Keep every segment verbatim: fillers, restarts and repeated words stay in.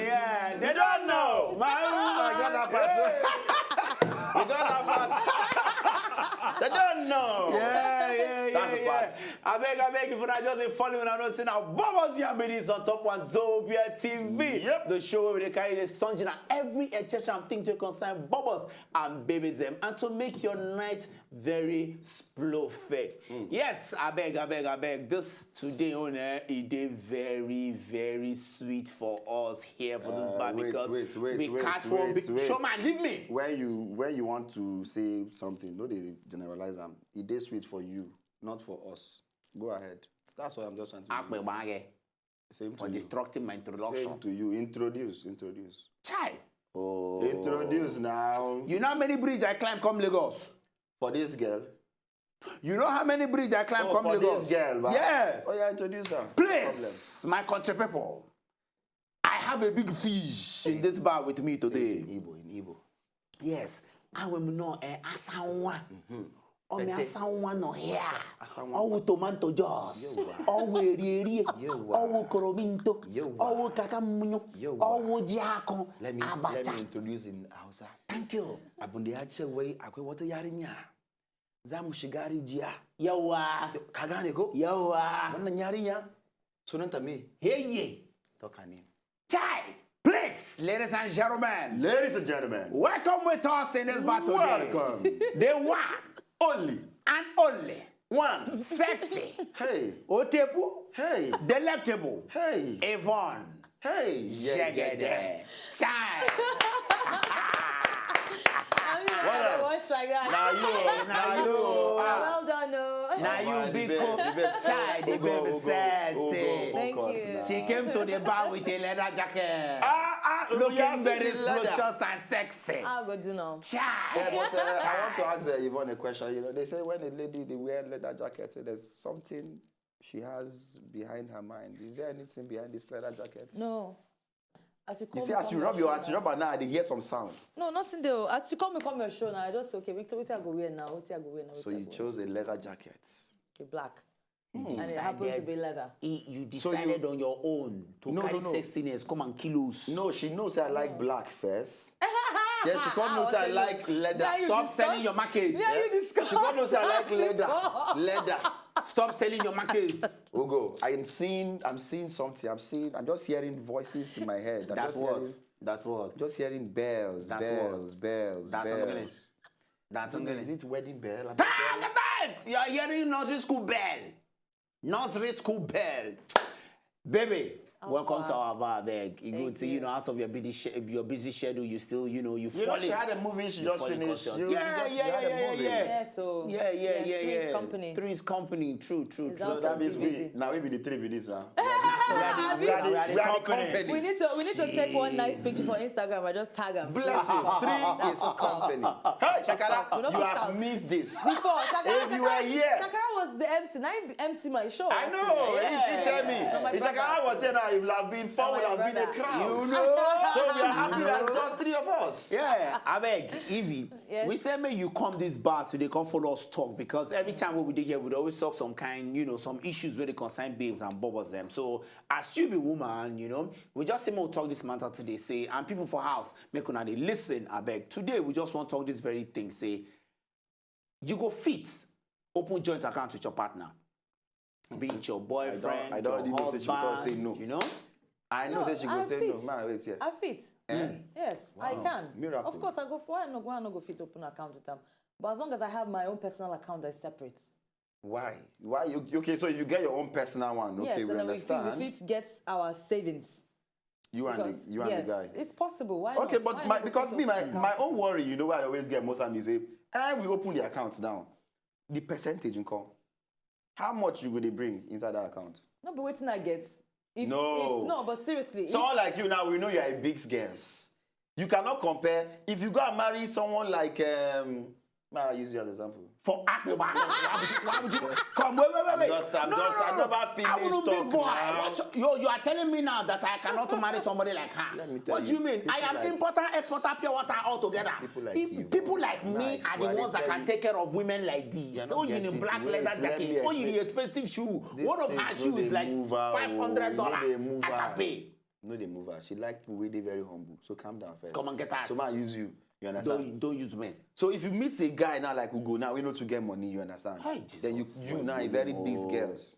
Yeah, they don't know. My I got that part. You got that part. They don't know. Yeah, yeah, yeah, That's the yeah. part. I beg, I beg if una just dey follow una know say na Bubbles Yam be this on top Wazobia T V. Yep. The show where we dey carry the sunshine and every exception thing to concern Bubbles and baby them and to make your night very sploffe. Yes, I beg, I beg, I beg. This today on air, it dey very, very sweet for us here for this Uh, bar wait, because wait, wait, we wait, catch wait, one big wait. Showman, leave me. When you when you want to say something, no, they generalize them. It is sweet for you, not for us. Go ahead. That's what I'm just trying to do. Akpebage Same for to you. Disrupting my introduction. Same to you. Introduce, introduce. Chai. Oh. Introduce now. You know how many bridge I climb come Lagos? For this girl. You know how many bridge I climb Oh, come for Lagos? This girl, but Yes. Oh yeah, introduce her. No Please, my country people, I have a big fish in this bar with me Problem. Say it today. in Igbo, in Igbo. Yes, I will know eh, asanwa. Omi Pete. Asanwa no here. Asanwa. All with tomato juice. Yewa. All with eri eri. Yewa. All with korominto. Yewa. All with kakamunyo. Yewa. All with jiakon. Let me let Abacha. Me introduce in Hausa. Thank you. Abun da ya ce wai akwai wata yarinya. Za mu shiga rijiya. Yawa. Ka gane ko? Yawa. Wannan yarinya sunanta me? Hey. Toka ne. Chai. Please, ladies and gentlemen, Ladies and gentlemen, welcome with us in this battle. Welcome. The one Only and only one. Sexy. Hey. Otepu. Hey. Delectable. Hey. Yvonne. Hey. Jegede. Chai. I mean, What I else? watch like that. Na you. Na you. Ah. Well done, no. Now you Oh, the big babe, co- the babe. Chai, the Ugo, baby Ugo, said. Ugo, Thank focus you. now. She came to the bar with a leather jacket. Ah, ah, Looking yeah, very see the leather. Scrucious and sexy. I'll go do now. Chai. Yeah, but uh, I want to ask uh, Yvonne a question. You know, they say when a lady they wear leather jacket, say there's something she has behind her mind. Is there anything behind this leather jacket? No. As you call You see, me, as come you your rub your show as you now. Rub her now, they hear some sound. No, nothing there. As you call me, come your show now. I just say, okay, Victor, what I go wear now? What I go wear now? So Wetin I you go chose a leather jacket. wear? Okay, black. You And it happened to decided, be leather. you So you- decided on your own to No, carry no, no. Sexiness, come and kill us. No, she knows I like black first. Yeah, she come know say I like leather. Now you Stop discuss- selling your market. Yeah, you discuss. She come know say I like leather. Before. Leather. Stop selling your market. Ugo, I'm seeing, I'm seeing something. I'm seeing, I'm just hearing voices in my head. I'm That just word. Hearing, That word. Just hearing bells, That bells, bells, That bells. English. That Is English. It wedding bell? I'm Ah, the bell! You are hearing nursery school bell. Nursery school bell. Baby, welcome to our bar, beg. You go Thank to, you you. know, out of your busy, sch- your busy schedule, you still, you know, you You know, fall she in. had a movie she You just fall in finished. conscious. You, Yeah, you just, yeah, you had yeah, a yeah, movie. yeah. Yeah, so Yeah, yeah, yes, yeah, Three's yeah. Company. Three's Company, true, true, It's true. out So that on means D V D. we now we be the three B Ds now. We are the, we are the, we are the company. We need to we need to take one nice picture for Instagram. I just tag him. Bless you. Three is company. Hey, Shakara, We don't you push have out. missed this. Before Shakara, If you were here. Shakara was the M C. Now he M C my show. I know. He, he tell me. No, my If Shakara brother. Was here now, it would have been four, No, would my have been a brother. crowd. You know. So we are happy that it's just three of us. Yeah, I beg, Evie. Yes. We say make you come this bar today, come follow us talk because every time we dey here, we dey always talk some kind, you know, some issues where they concern babes and bubbles them. So as you be woman, you know, we just say make we talk this matter today. Say and people for house, make una dey listen. I beg. Today we just want talk this very thing. Say you go fit open joint account with your partner, be it your I boyfriend, don't, I don't your even say she will talk husband, say no. You know. I know No, that she go I say fit. No. Man, wait here. I fit. Eh? Yes, I Wow. Can. Miracle. Of course, I go for I no go I no go fit open account with them. But as long as I have my own personal account that's separate. Why? Why you okay? So if you get your own personal one, okay, Yes, we then we fit, understand. We fit get our savings. You and Because, the you and yes, the guy. It's possible. Why Okay, not? but Why my, not because fit me, my, open my account? Own worry, you know, what I always get most time is say, eh, we open the account now. The percentage you call. How much you go they bring inside that account? No, but waiting I get. If, No. If, no, but seriously. If, Someone like you now, we know you are a big girls. You cannot compare. If you go and marry someone like, um, may I use you as an example? For Akpeba, why would you, why would you come? Wait, wait, wait, wait. Just, I'm no, just, no, I no, never no. I finished wouldn't be talk boy. now. What you, you are telling me now that I cannot marry somebody like her. Let me tell What do you, you mean? people I am like- importer, exporter, pure water altogether. People like Peop- you. People like me Nice, are but the they ones that tell can you- take care of women like this. You're So not you in getting- black wait, leather let me jacket, oh you explain. the expensive shoe. These One of things her no shoes dey like move her o. five hundred E no dollar. dey move her. Akape. No dey move her. She like people wey dey very humble. So calm down first. Come and get out. So man use you. You understand? Don't, don't use men. So if you meet a guy now like Ugo now, we know to get money, you understand? Hey, Then you Jesus. you now a very big girls.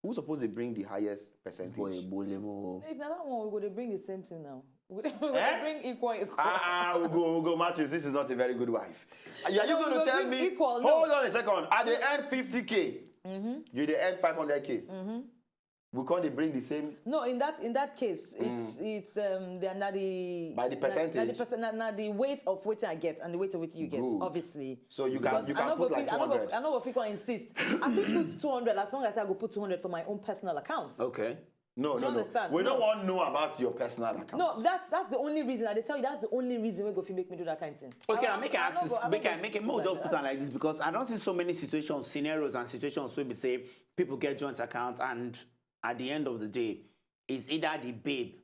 Who suppose dey bring the highest percentage? Boy, bolemo. If na that one, we go dey bring the same thing now. We go dey Eh? bring equal equal. Ah, ah, Ugo, Ugo Matthews, this is not a very good wife. Are you No, going we to go tell bring me? Equal, no. Hold on a second. I dey earn fifty K. You dey earn five hundred K. We can't dey bring the same. No, in that in that case, it's it's um the na the By the na- na the percentage. percent na, na the weight of wetin I get and the weight of wetin you get, Good. Obviously. So you can- Because you I can no go put like fit- I no go- two hundred. I no go fit come insist. I fit put two hundred as long as I go put two hundred for my own personal account. Okay. No, Do no, you no. understand? We don't No. want to know about your personal account. No, that's that's the only reason. I dey tell you that's the only reason wey go fit make me do that kind of thing. Okay, I- I make it I no ask go- this. I no Make go I make it do more like just put that. Am like this because I don't see so many situations, scenarios, and situations where we say people get joint account and at the end of the day, it's either the babe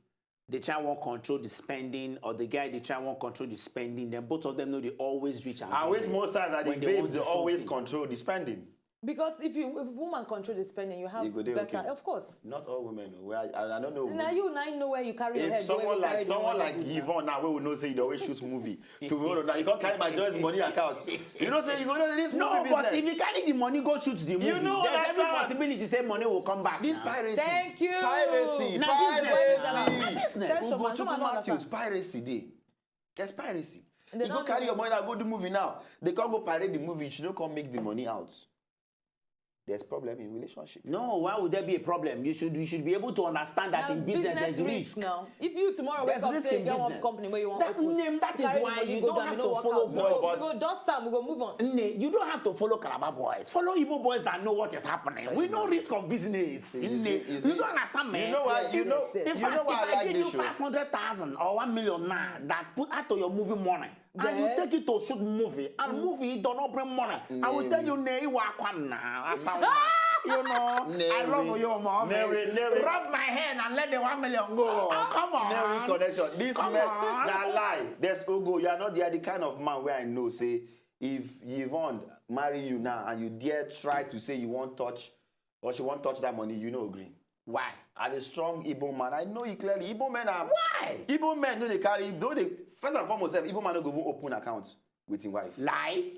they try one control the spending or the guy they try one control the spending. Then both of them know they always reach. And which most times that the when they babes want they to always something. Control the spending. Because if you if woman control the spending, you have You go dey better. Okay. Of course. Not all women. Well, I, I don't know. Now you now you know where you carry your If head. Someone go, like carry the someone money like go. Yvonne now, we will know say you always shoot movie. Tomorrow now you can't carry my joint money account. You know say you go know this No, movie but business. If you carry the money, go shoot the movie. You know There's every understand. Possibility say money will come back. This Now. Piracy. Thank you. Now business. Piracy. Now business. Tell someone, Ugochukwu someone Matthews, understand. Piracy day. There's piracy. They You go don't carry know. Your money and go do movie now. They can't go pirate the movie. You should not come make the money out. There's problem in relationship. No, why would there be a problem? You should you should be able to understand that Now, in business, business there's risk risk. Now, if you tomorrow There's wake up risk say in you want business. Company where you want That open, name, that is carry the why money, you go don't down, have no to work follow out. boy. We go dust am, we go move on. Nne, you don't have to follow Calabar boys. Follow Igbo boys that know what is happening. We know risk of business. You Nne, see- you you see- don't understand me. You know why? You know. Yes, yes. In You fact, know why if I I, like give this you show? Five hundred thousand or one million now, that put out to your movie money, and you Yes. Take it to shoot movie, and movie don't not bring money. I will tell you, nay, you are come now. As I, you know, I love Newe. You, mom. Newe, Newe. Rub my hand and let the one million go. Oh, come on. Newe connection. This Come man, on. Nah lie. There's Ugo. You are not the, the kind of man where I know say if Yvonne marry you now and you dare try to say you won't touch or she won't touch that money, you know agree. Why? As a strong Igbo man, I know it clearly. Igbo men are Why? Igbo men know they carry though they first and foremost, sef, Igbo man no go even open account with his wife. Lie?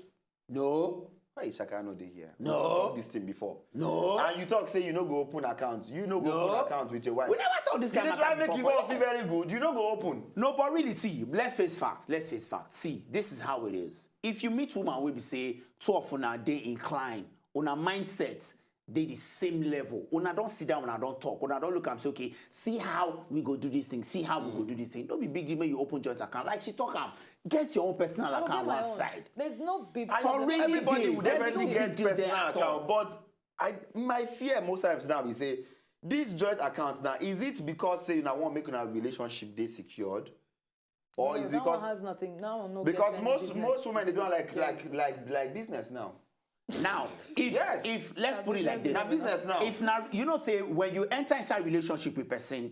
No. Why is Shaka no dey here? No. We talk this thing before. No. And you talk say you no go open account. You no go No. Open account with your wife. We never talk this You kind dey of try matter make you before. Go feel very good. You no go open. No, but really, see, let's face facts. Let's face facts. See, this is how it is. If you meet woman, we be say two of una dey incline, una mindset dey the same level. Una don't sit down, una don't talk, una don't look and say, okay, see how we go do this thing, see how we go do this thing. Don't be big G when you open joint account. Like she talk am, get your own personal I will account get my one own. Side. There's no big I For problem. rainy Everybody days, would there's definitely no get big deal there personal at all. Account, but I my fear most times now be say this joint account now is it because say una wan make una relationship dey secured, or No, is that because one has nothing. That one no because get any most business most women they do with like girls. Like like like business now. Now, if Yes. if let's put it like this, Na business now. If now you know say when you enter inside relationship with person,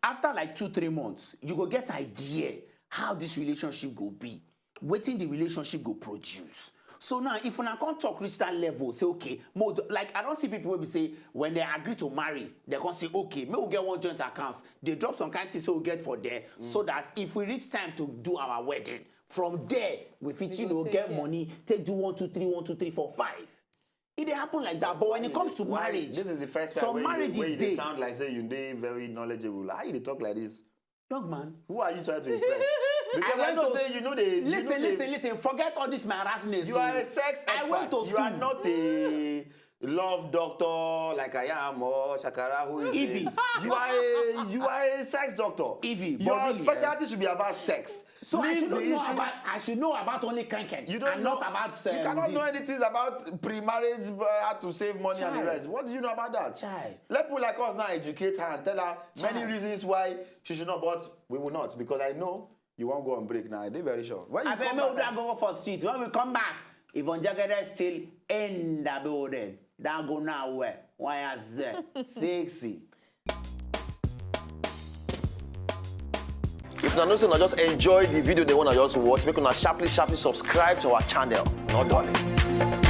after like two three months, you go get idea how this relationship go be, wetin the relationship go produce. So now, if una come talk reach that level, say okay, mo like I don't see people will be say when they agree to marry, they come say okay, may we get one joint account. They drop some kind things so we get for there, so that if we reach time to do our wedding, from there we fit We you go know take get care. Money, take do one, two, three, one, two, three, four, five. It dey happen like that, but when it comes to Why- marriage, This is the first time some when, marriages when you dey dey. Sound like say you dey very knowledgeable. How you dey talk like this? Young man, Who are you trying to impress? Because I, went know to- say you know the you Listen, know the- listen, listen. Forget all this my harassment. You are a sex expert. I went to school. You are not a love doctor like I am or Shakara who is. Evie. A, you are a you are a sex doctor. Evie, Your but really, specialty should be about sex. So I Leave should the know issue. About I should know about only cranking. You don't and know, not about. You Um, cannot this. Know anything about pre-marriage uh, how to save money and the Child. Rest. What do you know about that? Child. Let people like us now educate her and tell her many Child. Reasons why she should not. But we will not because I know you won't go on break now. I dey very sure. When you I bet come me back, would I go for street. When we come back, Yvonne Jagger still in the building. That go nowhere. Why is there? Sexy. If una know say una just enjoy the video they wanna just watch, make una sharply sharply subscribe to our channel. Not darling.